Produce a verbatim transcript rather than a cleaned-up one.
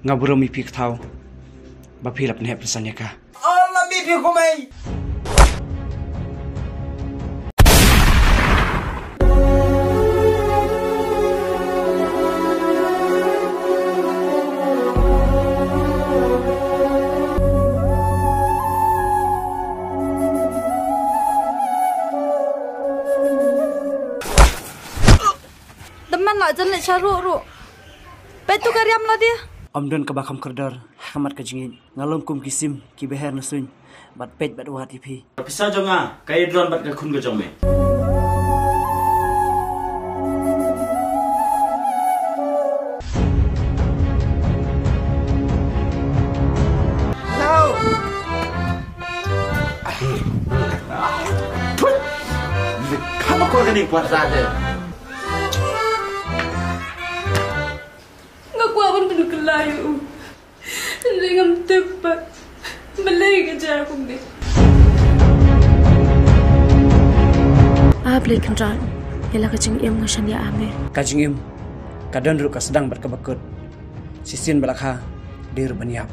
Nga burom ïa phi ka thaw ba phi la pynheh pynsan ïa ka. Ol ma bi phi kumai. Dam man la jan leh sha ruh ruh. Peit tu ka riam la dia. Ym don kaba kham kordor ha khmat ka jingïeit. Nga long kum ki sim kiba her na suiñ bad peit bad wad ïa phi. Ka pisa jong nga ka ïadron bad ka khun ka jong me. Kham akor kane ka puasa te. Nga kwah ban pynkylla ïa u. Hynrei ngam tip pat balei ka jia kumne. A Blei Kynrad, ïa la ka jingim nga shaniah ha me. Ka jingim ka don ruh ka sdang bad kaba kut. Shisien ba la kha, dei ruh ban ïap.